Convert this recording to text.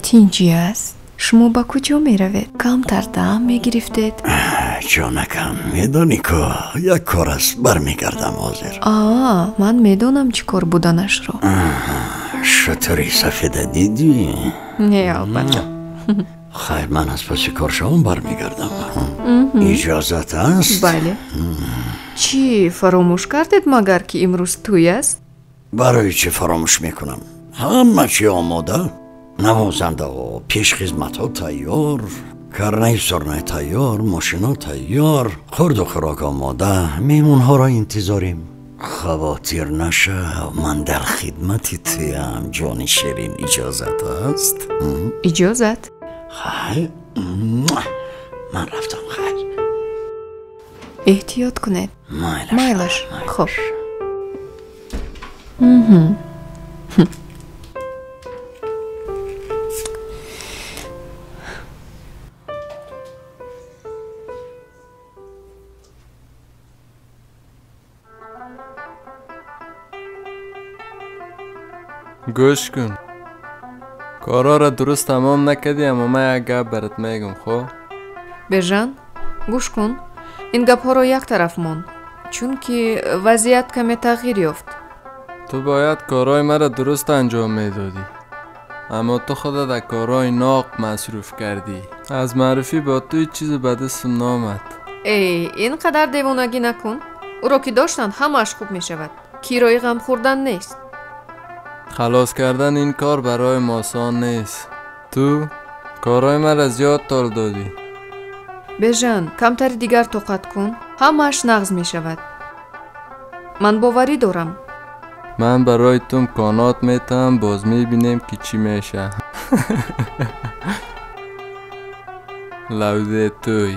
Тинҷӣ аст? Шумо ба куҷо меравед? Камтар дам мегирифтед? Ҷонакам, медонӣ ку, як кор аст, бармегардам ҳозир. Аа, ман медонам чӣ кор буданашро. Шутури сафеда дидӣ? Не, албатта. Хайр, ман аз паси коршавон бармегардам. Иҷозат аст? Бале. Чӣ, фаромӯш кардед магар, ки имрӯз тӯй аст? Барои чӣ фаромӯш мекунам? Ҳама чӣ омода. Навозандаҳо, пешхизматҳо тайёр, карнаи сурнай тайёр, мошино тайёр, хӯрду хӯрок омода, меҳмонҳоро интизорем. Хавотир нашав, ман дар хидмати туям, ҷони ширин. Иҷозат аст? Иҷозат. Хайр, ман рафтам. Хайр, эҳтиёт кунед. Майлаш. Хоб. Гӯш кун, корҳоро дуруст тамом накардӣ, аммо ман як гап барат мегӯм, хоб? Бежан, гӯш кун, ин гапҳоро як тараф мон, чунки вазъият каме тағйир ёфт. Ту бояд корҳои маро дуруст анҷом медодӣ, аммо ту худат дар корҳои ноқ масруф кардӣ. Аз маъруфӣ бо ту ҳеҷ чизе ба дастам наомад. Эй, ин қадар девонагӣ накун. Ӯро ки доштанд, ҳамааш хуб мешавад. Кирои ғам хӯрдан нест. Халос кардани ин кор барои мо осон нест. Ту корҳои маро зиёд тол додӣ. Бежан, камтари дигар тоқат кун, ҳамааш нағз мешавад. Ман боварӣ дорам. Ман барои ту имконот метаҳам, боз мебинем, ки чӣ мешавад. Лавзе тӯй.